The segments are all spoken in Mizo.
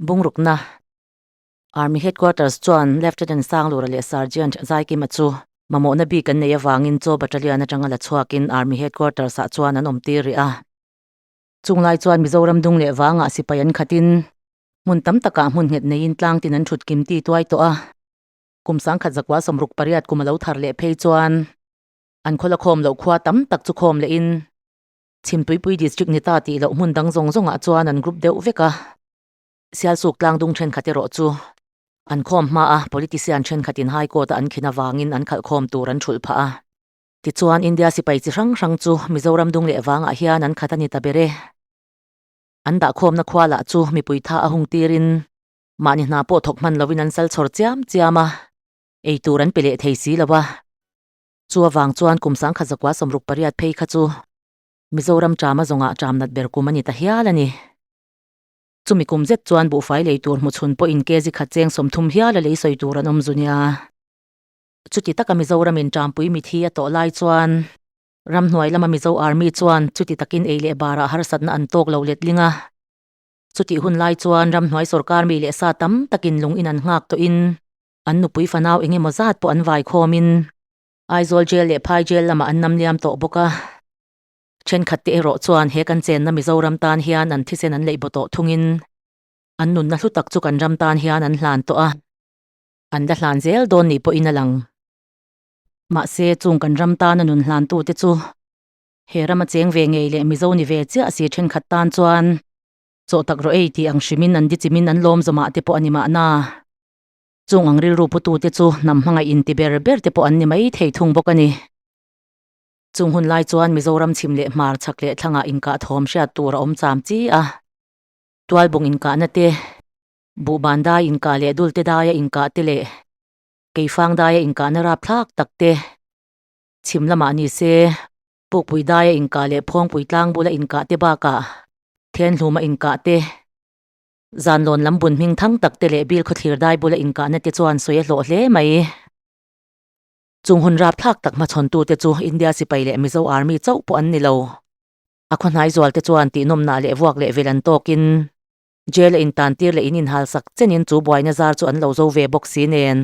Bungrukna Army Headquarters chuan Lieutenant Sanglura leh Sergeant Zaikima chu mamawhna bik an neih avangin Chaw Battalion atanga la chhuakin Army Headquarters ah chuan an awm tir rih a. Chunglai chuan Mizoram dung leh vangah sipai an khatin hmun tam takah hmun nghet neiin tlang tin an thut kim ti tuai tawh a. Kum 1968 kum a lo thar leh phei chuan an khawla khawm loh khua tam tak chu khawm lehin Chhimtuipui District ni ta tih loh hmun dang zawng zawngah chuan an group deuh vek a. Sialsuk tlang dung thenkhat erawh chu an khawm hma a, politician thenkhatin High Court-a an khin avangin an khalh khawm tur an thulh phah a. Tichuan India sipai chi hrang hrang chu Mizoram dung leh vangah hian an khat a ni ta ber e. An dahkhawmna khua lah chu mipui tha a hung tirin mahni hna pawh thawk hman lovin an sal chhawr chiam chiam a, ei tur an pe leh thei si lo a. Chu avang chuan kum 1968 phei kha chu Mizoram ṭama zawngah ṭam nat ber kum a ni ta hial a ni. Chumi kum zet chuan buhfai lei tur hmu chhun pawhin kg khat cheng 30 hial a lei sawi tur an awm zu nia. Chuti taka Mizoramin ṭampui mithi a tawh lai chuan ramhnuai lama Mizo Army chuan chuti takin ei leh barah harsatna an tawk lo letling a. Chutih hun lai chuan ramhnuai sawrkar mi leh sa tam takin lung in an nghak tawhin an nupui fanau eng emaw zat pawh an vai khawmin Aizawl Jail leh Phai Jail lamah an namliam tawh bawk a. Thenkhat te erawh chuan he kan chenna Mizoram tan hian an thisen an leih baw tawh thungin an nunna hlu tak chu kan ram tan hian an hlan tawh a, an la hlan zel dawn nih pawhin a lang. Mahse, chung kan ram tana nun hlantute chu he rama cheng ve ngei leh Mizo ni ve chiah si thenkhat tan chuan chaw tak rawh ei tih ang hrimin an dichimin an lawm zawmah te pawh a ni mahna. Chung ang rilru putute chu hnam hmangaih inti ber ber te pawh an ni mai thei thung bawk a ni. Chung hun lai chuan Mizoram chhim leh hmar chhak leh thlangah inkah thawm hriat tur a awm cham chi a. Tualbung inkahna te, Buhban dai inkah leh Dulte daia inkah te leh Keifang daia inkahna rapthlak tak te, chhim lamah ni se, Pukpui daia inkah leh Phawngpui tlang bula inkah te bakah Thenhluma inkah te, Zanlawn lam bun hming thang tak te leh Bilkhawthlir dai bula inkahna te chuan sawi a hlawh hle mai. Chung hun rapthlak tak hmachhawntute chu India sipai leh Mizo Army chauh pawh an ni lo. A khawhnai zualte chuan tihnawmnah leh vuak leh vel an tawkin jail a intantir leh in inhalsak chenin chu buaina zar chu an lo zo ve bawk si nen.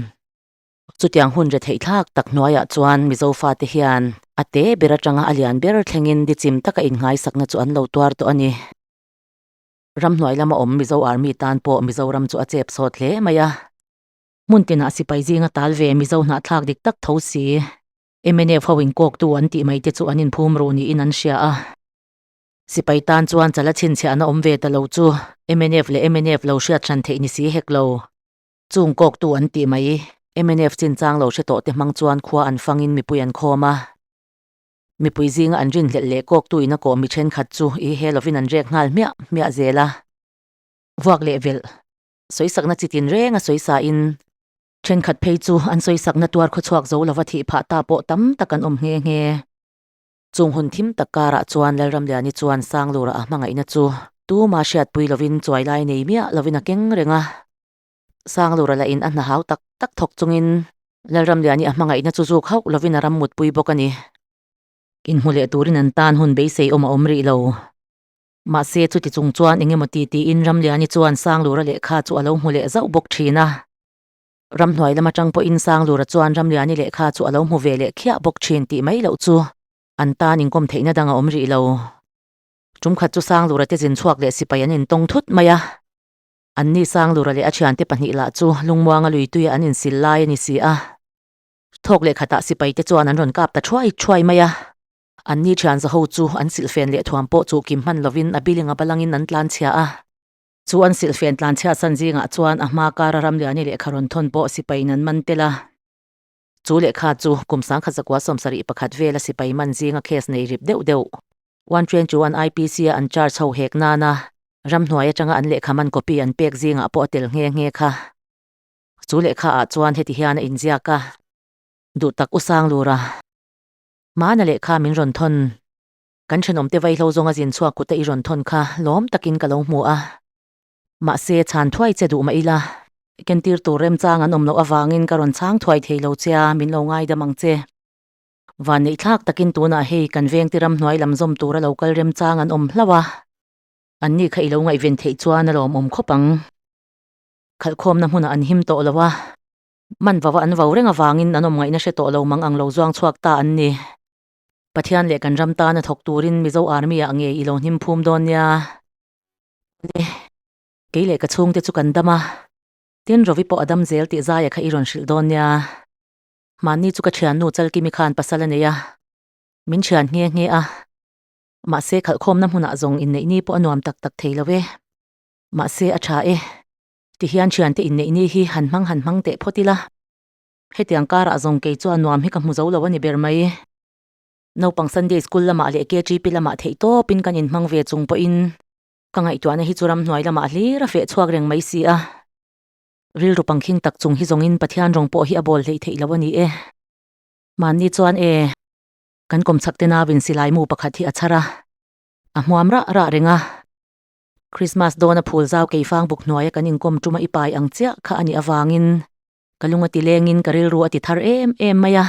Chutiang hun retheih thlak tak hnuaiah chuan Mizo fate hian a te ber atanga a lian ber thlengin dichim taka innghaisakna chu an lo tuar tawh a ni. Ramhnuai lama awm Mizo Army tan pawh Mizoram chu a chep sawt hle mai a. Hmun tinah sipai zinga tal ve Mizo hnahthlak dik tak tho si. Mnf ho inkawktu an tih mai te chu an inphum ruh niin an hria a. Sipai tan chuan chala chhinchhiahna awm ve ta lo chu mnf leh mnf lo hriat hran theih ni si hek lo. Chung kawktu an tih mai mnf chinchang lo hre tawh te hmang chuan khua an fangin mipui an khawm a. Mipui zinga an rinhlelh leh kawktu in a kawh mi thenkhat chu i he lovin an rek nghal hmiah hmiah zel a. Vuak leh velh. Sawisakna chi tin reng a sawisa in thenkhat phei chu an sawisakna tuar khawchhuak zo lova thih phah ta pawh tam tak an awm nghe nghe. Chung hun thim tak karah chuan Lalramliani chuan Sanglura a hmangaihna chu tuma hriatpui lovin chuai lai nei miah lovin a keng reng a. Sanglura lah in a hna hau tak tak thawk chungin Lalramliani a hmangaihna chu zuk hauh lovin a ram mutpui bawk a ni. Inhmu leh turin an tan hun beisei awm a awm rih lo. Mahse, chuti chung chuan eng emaw ti tiin Ramliani chuan Sanglura lehkha chu a lo hmu leh zauh bawk thin a. Ramhnuai lam atang pawhin Sanglura chuan Ramliani lehkha chu a lo hmu ve leh khiah bawk thin tih mai loh chu an tan inkawm theihna dang a awm rih lo. Tumkhat chu Sanglura te zin chhuak leh sipai an intawng thut mai a. Anni Sanglura leh a thiante pahnih lah chu lungmuanga lui tuia an insil lai a ni si a. Thawk leh khatah sipai te chuan an rawn kap ta thuai thuai mai a. Anni thian zaho chu an silhfen leh thuam pawh chu kim hman lovin a biling a balangin an tlan chhia a. Chu an silhfen tlan chhia san zingah chuan a hma kara Ramliani lehkha rawn thawn pawh sipaiin an man tel a. Chu lehkha chu kum 1971 vela sipai man zinga case nei rip deuh deuh 121 IPC a an charge ho hek nana ramhnuai atanga an lehkha man copy an pek zingah pawh a tel nghe nghe kha. Chu lehkha ah chuan heti hian a inziak a, Duhtak U Sanglura. Hmana lehkha min rawn thawn. Kan thenawmte vaihlo zawnga zin chhuak kuta i rawn thawn kha lawm takin ka lo hmu a. Mahse, chhan thuai che duh mah ila. Kentir tur remchang an awm loh avangin ka rawn chhang thuai thei lo che a, min lo ngaidam ang che. Vanneih thlak takin tunah hei kan vengte ramhnuai lam zawm tura lo kal remchang an awm hlauh a. Anni kha i lo ngaihven theih chuan a lawmawm khawp ang. Khalhkhawmna hmunah an him tawh lo a, man vauva an vau reng avangin an awm ngaihna hre tawh lo mang ang lo zuang chhuak ta an ni. Pathian leh kan ram tana thawk turin Mizo Army ah ngei i lo hnim phum dawn nia. Awle, kei leh ka chhungte chu kan dam a, tin Rovi pawh a dam zel tih zaia kha i rawn hrilh dawn nia. Mahni chu ka thiannu Chalkimi khan pasal a nei a, min thian nghe nghe a, mahse khalhkhawmna hmunah zawng inneih ni pawh a nuam tak tak thei lo e. Mahse a tha e, tihian thiante inneih ni hi han hmang han hmang teh phawt ila. Hetiang karah zawng kei chuan nuam hi ka hmu zo lo a ni ber mai. Naupang Sunday School lamah leh KGP lamah theih tawpin kan inhmang ve chung pawhin ka ngaihtuahna hi chu ramhnuai lamah hlir a feh chhuak reng mai si a. Rilru pangkhing tak chung hi zawngin Pathian rawng pawh hi a bawl hleih theih lo a ni e. Mahni chuan e, kan kawmchhak te nauin silai mu pakhat hi a chhar a, a hmuam rah rah reng a. Christmas dawna phul zau keifang buk hnuaia kan inkawm tuma i pai ang chiah kha a nih avangin ka lung a ti lengin ka rilru a ti thar em em mai a.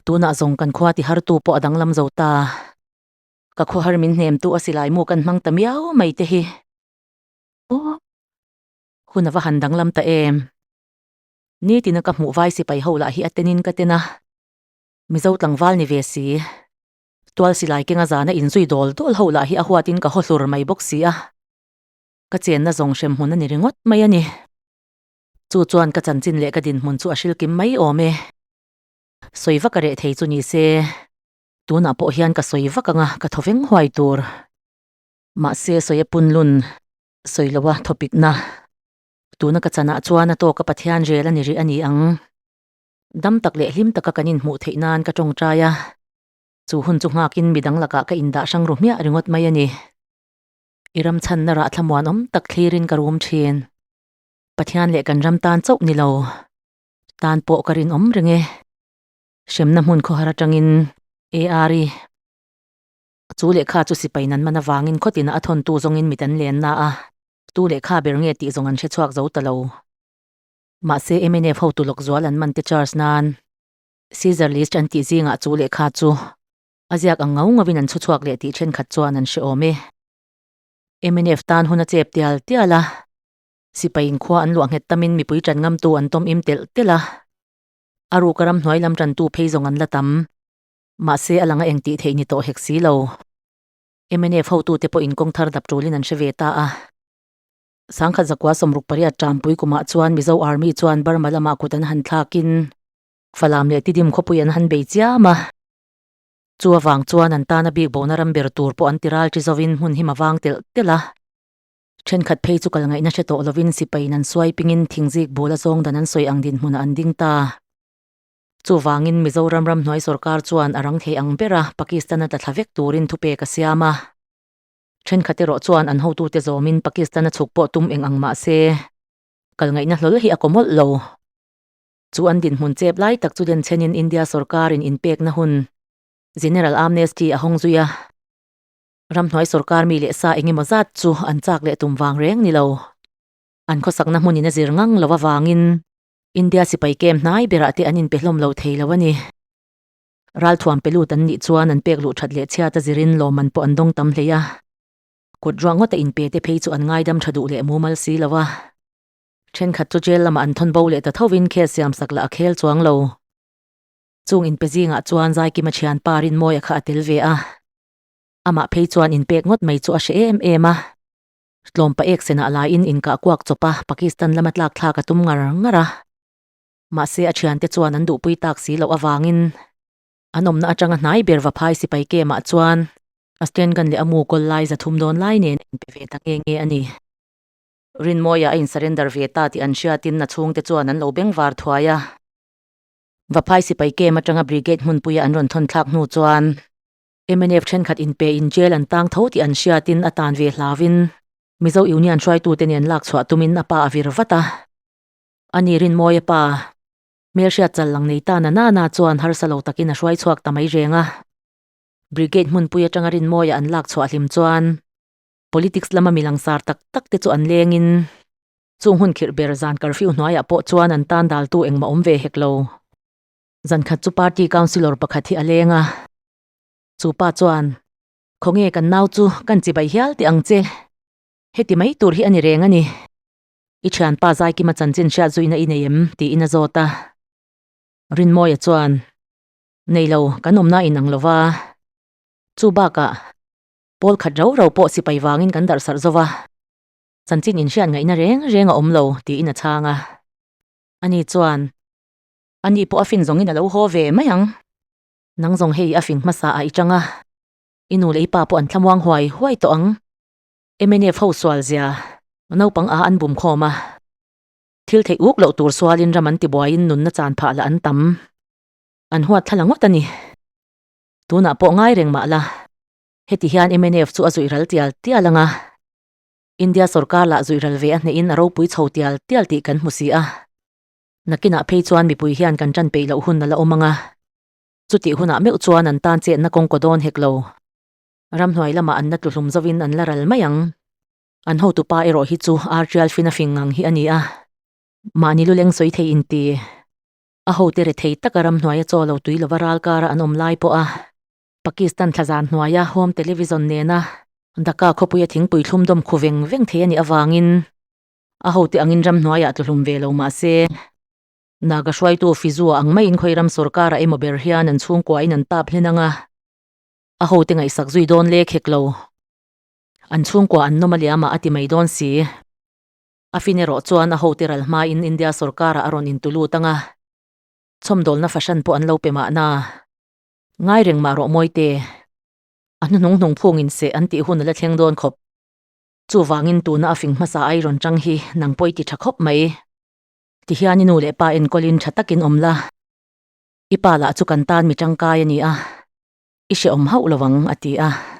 Tunah zawng kan khua ti hartu pawh a danglam zo ta. Ka khawhar min hnemtu a silai mu kan hmang ta miau mai te hi. Aw. Hun a va han danglam ta em. Nitina ka hmuh vai sipai ho lah hi a tenin ka ten a. Mizo tlangval ni ve si. Tual silai kenga zana inzui dawl dawl ho lah hi a huatin ka haw hlur mai bawk si a. Ka chenna zawng hrem hmun a ni ringawt mai a ni. Chu chuan ka chanchin leh ka dinhmun chu a hrilkim mai awm e. Sawi vak a reh thei chu ni se, tunah pawh hian ka sawi vak anga ka thaw veng huai tur. Mahse sawi a punlun, sawi lo a thawpikna. Tuna ka chanah chuan a tawka Pathian rel a ni rih a ni ang. Dam tak leh hlim taka kan inhmuh theih nan ka tawngtai a, chu hun chu nghakin midang lakah ka indah hrang ru hmiah ringawt mai a ni. I ram chhanna rah thlamuanawm tak thlirin ka rum thin. Pathian leh kan ram tan chauh ni lo, tan pawh ka rinawm reng e. Hremna hmun khawhar atangin AR i chu lehkha chu sipai nan man avangin khawtina a thawntu zawngin mit an len na a, tu lehkha ber nge tih zawng an hre chhuak zo ta lo. Mahse mnf hotu lawk zual an man te charge nan Caesar list an tih zingah chu lehkha chu a ziak ang ngau ngauin an chhu chhuak leh tih thenkhat chuan an hre awm e. Mnf tan hun a chep tial tial a. Sipai in khua an luah nghet tamin mipui ṭan ngamtu an tawm im telh telh a. A ruka ramhnuai lam ṭantu phei zawng an la tam. Mahse a langa eng tih theih ni tawh hek si lo. Mnf hotute pawhin kawng thar dap ṭulin an hre ve ta a. Sangkhat zakua 68 ṭampui kumah chuan Mizo Army chuan Burma lamah kut an han thlakin Falam leh Tidim khawpui an han bei chiam a. Chu avang chuan an tana bik bona ram ber tur pawh an ti ral ṭi zovin hmun him a vang telh telh a. Thenkhat phei chu kal ngaihna hre tawh lovin sipaiin an suai pingin thingzik bul a zawng dan an sawi ang dinhmunah an ding ta. Chuvangin Mizoram ramhnuai sorkar chuan a rang thei ang bera Pakistan-a tla thla vek turin thupek a siam a. Thenkhat erawh chuan an hotute zawmin Pakistan-a chhuk pawh tum eng ang mah se, kal ngaihna hlawl hi a kaw mawlh lo. Chu an dinhmun chep lai tak chu denchhenin India sorkarin inpekna hun General Amnesty a hawng zui a. Ramhnuai sorkar mi leh sa eng emaw zat chu an chak leh tum vang reng ni lo. An khawsakna hmunin a zir ngang lo avangin India sipai kem hnai berah te an inpe hlawm lo thei lo a ni. Ralthuam pe lut an nih chuan an pek luh that leh chhiat a zirin lawmman pawh an dawng tam hlei a. Kut ruah ngawta inpe te phei chu an ngaidam tha duh leh mumal si lo a. Thenkhat chu jail lamah an thawn bo leh ta thovin case siam sak lah a khel chuang lo. Chung inpe zingah chuan Zaikima thianpa Rinmawia kha a tel ve a. Amah phei chuan inpek ngawt mai chu a hre em em a. Tlawmpa ek senah laiin inkah kuak chawp a, Pakistan lama tlak thlak a tum ngar ngar a. Mahse a thiante chuan an duhpui tak si loh avangin an awmna atanga hnai ber va phai sipai kemah chuan a stand gun leh a mu kawl lai za thum dawn lai nen a inpe ve ta nge nge a ni. Rinmawia a insurrender ve ta tih an hriatin a chhungte chuan an lo bengvar thuai a. Vaphai sipai kem atanga brigade hmunpuia an rawn thawn thlak hnu chuan Mnf thenkhat inpe in jail an tang tho tih an hriatin a tan ve hlauin Mizo Union hruaitute nen lak chhuah tumin a pa a vir vat a. Ani Rinmawia pa, hmelhriat chal lang nei ta na na na chuan harsa lo takin a hruai chhuak ta mai reng a. Brigade hmunpui atanga Rinmawia an lak chhuah hlim chuan politics lama mi langsar tak tak te chu an lengin chung hun khirh ber zan curfew hnuaiah pawh chuan an tan daltu engmah awm ve hek lo. Zan khat chu party councillor pakhat hi a leng a, chu pa chuan, Khawnge kan nau chu kan chibai hial tih ang che, heti mai tur hi a ni reng a ni. I thianpa Zaikima chanchin hriat zuina i nei em? tiin a zawt a. Rinmawia chuan, Nei lo, kan awmna in ang lova. Chu bakah, pawl khat rau rau pawh sipai vangin kan darh sarh zo va, chanchin inhriat ngaihna reng reng a awm lo, tiin a chhang a. Ani chuan, Ani pawh a fin zawngin a lo haw ve mai ang. Nang zawng hei a fing hmasa ah i chang a, i nu leh i pa pawh an thlamuang huai huai tawh ang. Mnf ho sual zia, naupang a an bum khawm a. Thil theih uk loh tur sualin ram an tibuaiin nunna chan phah lah an tam. An huat thla la ngawt a ni. Tunah pawh ngai reng mah la, heti hian mnf chu a zuih ral tial tial ang a. India sorkar lah zuih ral ve a hnehin a ropui chho tial tial tih kan hmu si a. Nakinah phei chuan mipui hian kan tan peih loh hun a la awm ang a. Chutih hunah meuh chuan an tan chetna kawngkaw dawn hek lo. Ramhnuai lamah an la tluhlum zovin an la ral mai ang. An hotupa erawh hi chu Artial fina fing ngang hi a ni a. Mahni luleng sawi thei inti. A hote rethei taka ramhnuaia chaw lo tui lova ral kara an awm lai pawh a Pakistan thlazan hnuaia home television nena Dhaka khawpuia thingpui thlum dawm khu veng veng thei a nih avangin a hote angin ramhnuaiah tluhlum ve lo mah se Naga hruaitu Fizua ang maiin khawi ram sorkara emaw ber hian an chhungkuain an tap hlen ang a, a hote ngaihsak zui dawn lek hek lo. An chhungkua an nawm a liamah a ti mai dawn si. A fin erawh chuan a hote ral hmain India sorkarah a rawn intulut ang a, chhawmdawlna fahran pawh an lo pe mahna. Ngai reng mah rawh Mawite. A hnuhnung hnung phungin seh an tih hun a la thleng dawn khawp. Chuvangin tuna a fing hmasa ai rawn chang hi nang pawh i ti tha khawp mai. Tihian i nu leh pa enkawlin tha takin awm la. I pa lah chu kan tan mi tangkai a ni a, i hrehawm hauh lo ang, a ti a.